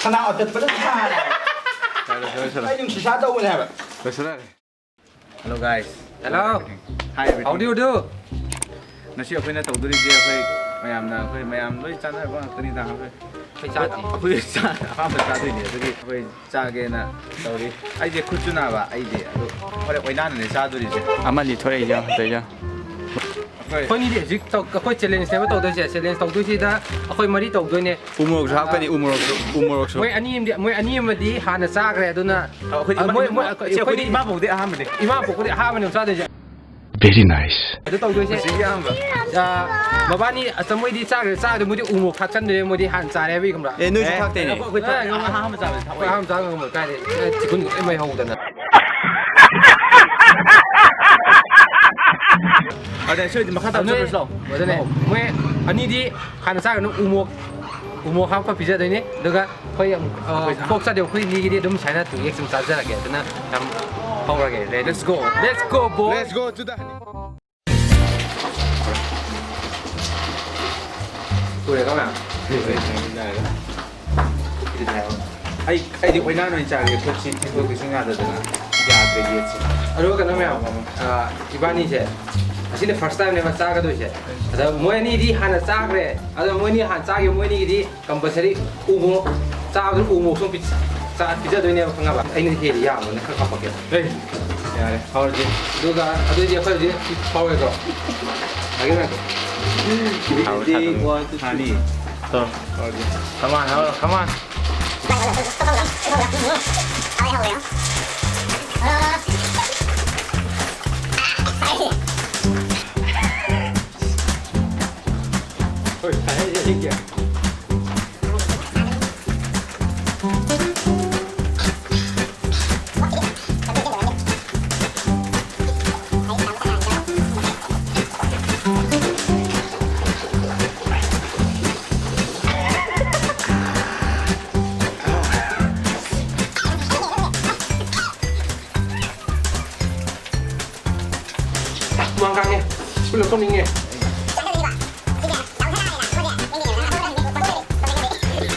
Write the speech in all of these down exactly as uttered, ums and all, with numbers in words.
ꯁꯅꯥ ꯑꯇꯠꯄꯗ ꯁꯥꯔꯦ꯫ ꯂꯣꯏꯁꯜꯂꯦ, ꯂꯣꯏꯁꯜꯂꯦ꯫ ꯑꯩ ꯅꯨꯡꯁꯤꯠ ꯁꯥ ꯇꯧꯕꯅꯦ ꯍꯥꯏꯕ꯫ ꯂꯣꯏꯁꯜꯂꯦ꯫ Hello guys. Hello. Hi everyone. How do you do? ꯉꯁꯤ ꯑꯩꯈꯣꯏꯅ ꯇꯧꯗꯣꯔꯤꯁꯦ ꯑꯩꯈꯣꯏ ꯃꯌꯥꯝꯅ, ꯑꯩꯈꯣꯏ ꯃꯌꯥꯝ ꯂꯣꯏ ꯆꯥꯅꯔꯕ ꯉꯥꯛꯇꯅꯤꯗ꯫ ꯑꯩꯈꯣꯏ ꯑꯩꯈꯣꯏ ꯆꯥꯗꯦ꯫ ꯑꯩꯈꯣꯏ ꯆꯥ-, ꯑꯍꯥꯟꯕ ꯆꯥꯗꯣꯏꯅꯦ꯫ ꯑꯗꯨꯒꯤ ꯑꯩꯈꯣꯏ ꯆꯥꯒꯦꯅ ꯇꯧꯔꯤ꯫ ꯑꯩꯁꯦ ꯈꯨꯠꯁꯨ ꯅꯥꯕ, ꯑꯩꯁꯦ ꯑꯗꯨ ꯍꯣꯔꯦꯟ ꯑꯣꯏꯅꯥꯅꯅꯦ ꯆꯥꯗꯣꯔꯤꯁꯦ꯫ ꯑꯃꯅꯤ ꯊꯣꯔꯛꯏꯁꯦ ꯌꯦꯡꯉꯣ, ꯇꯧꯔꯤꯁꯦ꯫ ꯑꯩꯈꯣꯏ ꯑꯩꯈꯣꯏꯅꯤꯗꯤ ꯍꯧꯖꯤꯛ ꯇꯧ-, ꯑꯩꯈꯣꯏ challengeꯅꯦꯕ ꯇꯧꯗꯣꯏꯁꯦ꯫ Challenge ꯇꯧꯗꯣꯏꯁꯤꯗ ꯑꯩꯈꯣꯏ ꯃꯔꯤ ꯇꯧꯗꯣꯏꯅꯦ꯫ ꯎ ꯃꯣꯔꯣꯛꯁꯨ ꯍꯥꯞꯀꯅꯤ, ꯎ ꯃꯣꯔꯣꯛꯁꯨ, ꯎ ꯃꯣꯔꯣꯛꯁꯨ꯫ ꯃꯣꯏ ꯑꯅꯤ ꯑꯃꯗꯤ, ꯃꯣꯏ ꯑꯅꯤ ꯑꯃꯗꯤ ꯍꯥꯟꯅ ꯆꯥꯈ꯭ꯔꯦ, ꯑꯗꯨꯅ ꯑꯩꯈꯣꯏꯗꯤ ꯑ, ꯃꯣꯏ, ꯏꯃꯥ-, ꯃꯣꯏ, ꯁꯤ ꯑꯩꯈꯣꯏꯗꯤ ꯑꯩꯈꯣꯏꯗꯤ ꯏꯃꯥ ꯄꯣꯛꯄꯗꯩ ꯑꯍꯥꯟꯕꯅꯦ꯫ ꯏꯃꯥ ꯄꯣꯛꯄꯗꯩ ꯑꯍꯥꯟꯕꯅꯦ ꯆꯥꯗꯣꯏꯁꯦ꯫ Very nice. ꯑꯗꯨ ꯇꯧꯗꯣꯏꯁꯦ꯫ ꯄꯨꯟꯁꯤꯒꯤ ꯑꯍꯥꯟꯕ꯫ ꯑ, ꯃꯕꯥꯅꯤ, ꯑꯁ, ꯃꯣꯏꯗꯤ ꯆꯥꯈ꯭ꯔꯦ, ꯆꯥꯕꯗ ꯃꯣꯏꯗꯤ ꯎ ꯃꯣꯔꯣꯛ ꯊꯥꯛꯆꯟꯗꯣꯏꯅꯦ, ꯃꯣꯏꯗꯤ ꯍꯥꯟꯅ ꯆꯥꯔꯦ ꯍꯥꯏꯕꯒꯤ ꯈꯪꯕ꯭ꯔꯥ? ꯑꯦ, ꯅꯣꯏꯁꯨ ꯑꯦ, ꯊꯥꯛꯇꯣꯏꯅꯦ꯫ ꯑꯩꯈꯣꯏ, ꯑꯩꯈꯣꯏ ꯑꯦ, ꯑꯍꯥꯟꯕ ꯆꯥꯕꯗꯤ ꯊꯥꯛꯑꯣꯏ꯫ ꯑꯩꯈꯣꯏ ꯑꯍꯥꯟꯕ ꯆꯥꯕ ꯉꯝꯃꯣꯏ, ꯀꯥꯏꯗꯩ? ꯑꯦ, ꯊꯤꯒꯨꯟ ꯂꯣꯏ ꯃꯩ ꯍꯧꯗꯅ꯫ ꯑꯗ ꯁꯤꯗꯤ ꯃꯈꯥ ꯇꯥꯅ ꯑꯗꯨꯅꯦ, ꯆꯠꯈ꯭ꯔꯁꯤ ꯂꯥꯛꯑꯣ꯫ ꯑꯗꯨꯅꯦ, ꯃꯣꯏ ꯑꯅꯤꯗꯤ ꯍꯥꯟꯅ ꯆꯥꯈ꯭ꯔꯅꯨ, ꯎ ꯃꯣꯔꯣꯛ, ꯎ ꯃꯣꯔꯣꯛ ꯍꯥꯞꯄ ꯄꯤꯖꯗꯣꯏꯅꯦ꯫ ꯑꯗꯨꯒ ꯑꯩꯈꯣꯏ ꯑꯃꯨꯛ, ꯑ, ꯑꯩꯈꯣꯏ ꯄꯣꯛ ꯆꯥꯗꯦ, ꯑꯩꯈꯣꯏ ꯑꯅꯤꯒꯤꯗꯤ ꯑꯗꯨꯝ ꯁꯨꯃꯥꯏꯅ two X ꯑꯗꯨꯝ ꯆꯥꯖꯔꯒꯦ꯫ ꯑꯗꯨꯅ ꯌꯥꯝ ꯍꯧꯔꯒꯦ꯫ Let's go, let's go, boy. Let's go to the honey. ꯎꯔꯦꯀꯣ ꯃꯌꯥꯝ? ꯑꯩ, ꯑꯩꯗꯤ ꯑꯣꯏꯅꯥꯟ ꯑꯣꯏꯅ ꯆꯥꯒꯦ, ꯈꯨꯠꯁꯤ ꯊꯦꯛꯇꯣꯛ ꯊꯦꯛꯆꯤꯟ ꯌꯥꯗꯗꯅ꯫ ꯌꯥꯗ꯭ꯔꯦ ꯌꯦꯠꯁꯦ꯫ ꯑꯗꯨꯒ ꯀꯩꯅꯣ ꯃꯌꯥꯝ, ꯑ, ꯏꯕꯥꯅꯤꯁꯦ, ꯑꯁꯤꯅ first timeꯅꯦꯕ ꯆꯥꯒꯗꯣꯏꯁꯦ꯫ ꯑꯗ ꯃꯣꯏ ꯑꯅꯤꯗꯤ ꯍꯥꯟꯅ ꯆꯥꯈ꯭ꯔꯦ꯫ ꯑꯗꯣ ꯃꯣꯏ ꯑꯅꯤ ꯍꯥꯟꯅ ꯆꯥꯈꯤꯕ, ꯃꯣꯏ ꯑꯅꯤꯒꯤꯗꯤ compulsory ꯎ ꯃꯣꯔꯣꯛ ꯆꯥꯕꯗ ꯎ ꯃꯣꯔꯣꯛꯁꯨ ꯄꯤ-, ꯆꯥ-, ꯄꯤꯖꯗꯣꯏꯅꯦꯕ, ꯈꯪꯉꯕ? ꯑꯩꯅ ꯍꯦꯜꯂꯤ ꯌꯥꯝꯕꯅ ꯈꯔ ꯍꯥꯞꯄꯛꯀꯦ꯫ ꯑꯦ, ꯌꯥꯔꯦ, ꯍꯧꯔꯁꯤ꯫ ꯑꯗꯨꯒ ꯑꯗꯨꯑꯣꯏꯗꯤ ꯑꯩꯈꯣꯏ ꯍꯧꯖꯤꯛ ꯐꯥꯎꯔꯦꯀꯣ꯫ ꯉꯥꯏꯈꯣ, ꯉꯥꯏꯈꯣ꯫ ꯍꯥꯎꯔꯦ, ꯍꯥꯎꯔꯦ꯫ One, two, three. ꯇꯧꯔꯣ꯫ ꯍꯧꯔꯁꯤ꯫ Come on, ꯍꯧꯔꯣ, come on. ꯍꯣꯏ, ꯐꯔꯦ, ꯑꯩ ꯂꯩꯒꯦ꯫ ꯍꯨꯃꯥꯡ ꯀꯥꯡꯉꯦ꯫ ꯁ꯭ꯀꯨꯜ ꯂꯧꯊꯣꯛꯅꯤꯡꯉꯦ꯫ ꯆꯪꯗꯕꯤꯗ꯫ ꯁꯤꯁꯦ ꯌꯥꯝ ꯊꯥꯗꯥꯏꯅꯦ꯫ ꯑꯩꯈꯣꯏꯁꯦ ꯌꯦꯡꯕꯤꯌꯨ꯫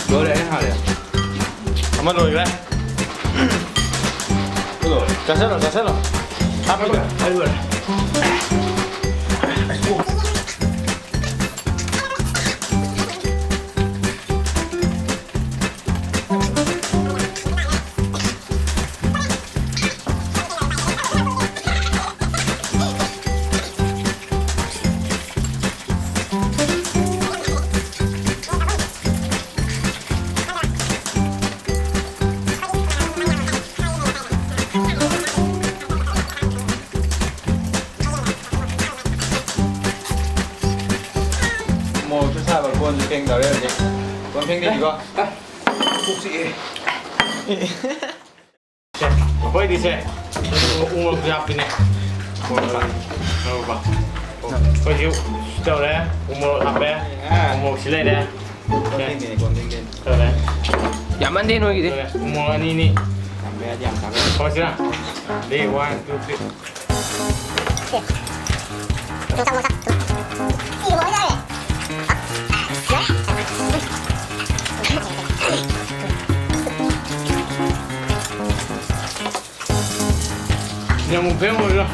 ꯂꯣꯏꯔꯦ, ꯑꯩꯅ ꯍꯥꯜꯂꯦ꯫ ꯑꯃ ꯂꯣꯏꯈ꯭ꯔꯦ꯫ ꯆꯠꯁꯜꯂꯣ, ꯆꯠꯁꯜꯂꯣ꯫ ꯍꯥꯞꯄꯤꯗ꯫ ꯑꯩ ꯂꯣꯏꯔꯦ꯫ ꯃꯣꯔꯣꯛꯁꯨ ꯁꯥꯕ, ꯀꯣꯟꯁꯨ ꯐꯦꯡꯗꯧꯔꯦ ꯍꯧꯖꯤꯛ꯫ ꯀꯣꯟ ꯐꯦꯡꯗꯣꯏꯅꯤꯀꯣ꯫ ꯀꯣꯛ ꯆꯤꯛꯑꯦ꯫ ꯁꯦ, ꯑꯩꯈꯣꯏꯗꯤ ꯁꯦ, ꯎ ꯃꯣꯔꯣꯛꯁꯨ ꯍꯥꯞꯄꯤꯅꯦ꯫ ꯃꯣꯔꯣꯛ ꯍꯥꯞꯄ꯫ ꯑꯩꯈꯣꯏꯁꯨ ꯇꯧꯔꯦ, ꯎ ꯃꯣꯔꯣꯛ ꯍꯥꯞꯄꯦ, ꯎ ꯃꯣꯔꯣꯛꯁꯤ ꯂꯩꯔꯦ꯫ ꯁꯦ꯫ ꯇꯧꯔꯦ꯫ ꯌꯥꯝꯃꯟꯗꯦ ꯅꯣꯏꯒꯤꯗꯤ꯫ ꯇꯧꯔꯦ꯫ ꯎ ꯃꯣꯔꯣꯛ ꯑꯅꯤ ꯑꯅꯤ꯫ ꯍꯧꯔꯁꯤꯔꯥ? Ready, one, two, three. ꯌꯥꯝ ꯐꯦꯡꯉꯣꯏꯗ꯫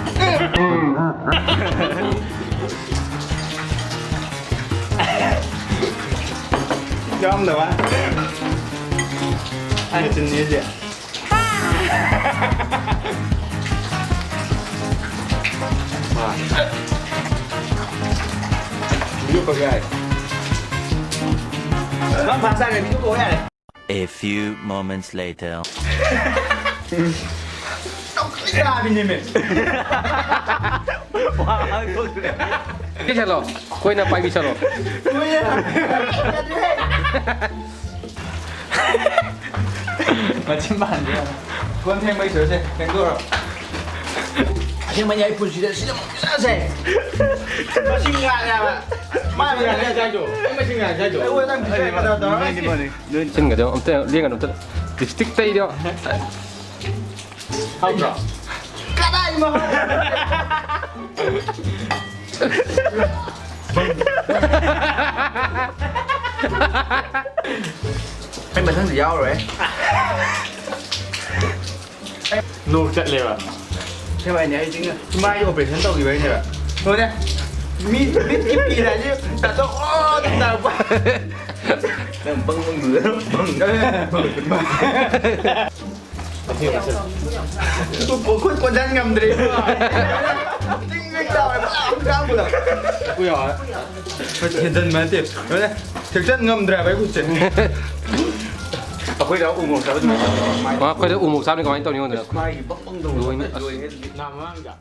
ꯌꯥꯎꯔꯝꯗꯕ꯫ ꯑꯩꯅ ꯆꯤꯟꯅꯤꯁꯦ꯫ ꯚꯤꯗꯤꯑꯣ ꯀꯛ ꯌꯥꯏ꯫ ꯅꯪ ꯐꯥꯁ ꯇꯥꯔꯦ, ꯚꯤꯗꯤꯑꯣ ꯀꯛ ꯌꯥꯔꯦ꯫ A few moments later. ꯌꯥꯕꯤꯅꯦꯃꯦ꯫ ꯁꯤ ꯆꯠꯂꯣ, ꯑꯩꯈꯣꯏꯅ ꯄꯥꯏꯕꯤ ꯆꯠꯂꯣ꯫ ꯃꯆꯤꯟ ꯄꯥꯟꯗꯦ꯫ ꯀꯣꯟ ꯐꯦꯡꯕꯩ ꯁꯣꯏꯁꯦ ꯐꯦꯡꯗꯣꯛꯑꯣ꯫ ꯑꯁꯦꯡꯕꯅꯤ ꯑꯩ ꯄꯨꯟꯁꯤꯗ ꯁꯤꯗ ꯑꯃꯨꯛ ꯆꯥꯁꯦ꯫ ꯃꯁꯤꯡ ꯉꯥꯏꯔꯦꯕ꯫ ꯃꯥ ꯃꯆꯤꯟ ꯉꯥꯡꯉꯦ ꯍꯥꯏꯗꯣ꯫ ꯑꯩ ꯃꯆꯤꯟ ꯉꯥꯡꯉꯦ ꯍꯥꯏꯗꯣ꯫ ꯑꯩ ꯋꯥ ꯅꯪ ꯄꯤꯖꯔꯦ ꯀꯅꯥ ꯇꯧꯔ? ꯃꯥꯅꯤ, ꯃꯥꯅꯤ꯫ ꯅꯣꯏ ꯆꯤꯟꯒꯗꯣ ꯑꯝꯇ ꯂꯦꯡꯒꯅꯨ, ꯑꯝꯇ ꯂꯤꯞꯁꯇꯤꯛ ꯇꯩꯗꯣ꯫ ꯍꯥꯎꯇ꯭ꯔꯣ? ꯀꯗꯥꯏ ꯃꯍꯥꯎ? ꯑꯩ ꯃꯊꯪꯗꯤ ꯌꯥꯎꯔꯣꯏ꯫ ꯅꯣꯛ ꯆꯠꯂꯦꯕ꯫ ꯁꯦꯝꯕꯩꯅꯦ ꯑꯩ ꯆꯤꯡ ꯃꯥꯏ operation ꯇꯧꯈꯤꯕꯩꯅꯦꯕ꯫ ꯍꯣꯏꯅꯦ꯫ ꯃꯤ ꯃꯤꯠꯀꯤ ꯄꯤ ꯍꯥꯏꯁꯦ ꯇꯥꯊꯣꯛ ꯑꯣ ꯑꯗꯨꯝ ꯇꯥꯔꯛꯄ꯫ ꯅꯪ ꯕꯪ ꯕꯪ ꯕꯪ꯫ ꯈꯨꯠ ꯀꯣꯟꯁꯤꯟ ꯉꯝꯗ꯭ꯔꯦ꯫ ꯇꯤꯡ ꯇꯤꯡ ꯇꯥꯔꯦ꯫ ꯄꯨꯔꯥ ꯍꯛꯆꯥꯡ ꯄꯨꯂꯞ꯫ ꯍꯦꯟꯖꯟꯕ ꯅꯠꯇꯦ꯫ ꯍꯣꯏꯅꯦ꯫ ꯊꯦꯛꯆꯟ ꯉꯝꯗ꯭ꯔꯦꯕ ꯑꯩ ꯈꯨꯠꯁꯦ꯫ ꯑꯩꯈꯣꯏꯗ ꯎꯃꯣꯔꯣꯛ ꯆꯥꯕ ꯑꯗꯨꯃꯥꯏꯅ ꯇꯧꯋꯦ꯫ ꯑꯩꯈꯣꯏꯗ ꯎꯃꯣꯔꯣꯛ ꯆꯥꯕꯅꯤ ꯀꯃꯥꯏꯅ ꯇꯧꯅꯤ ꯌꯦꯡꯉꯣꯗꯅ꯫ ꯃꯥꯒꯤ ꯕꯪ ꯕꯪ ꯇꯧꯕꯗꯣ꯫ ꯂꯣꯏꯅ ꯑꯁ꯫ ꯂꯣꯏꯔꯦ꯫ ꯅꯍꯥꯟ ꯃꯃꯥꯡꯗ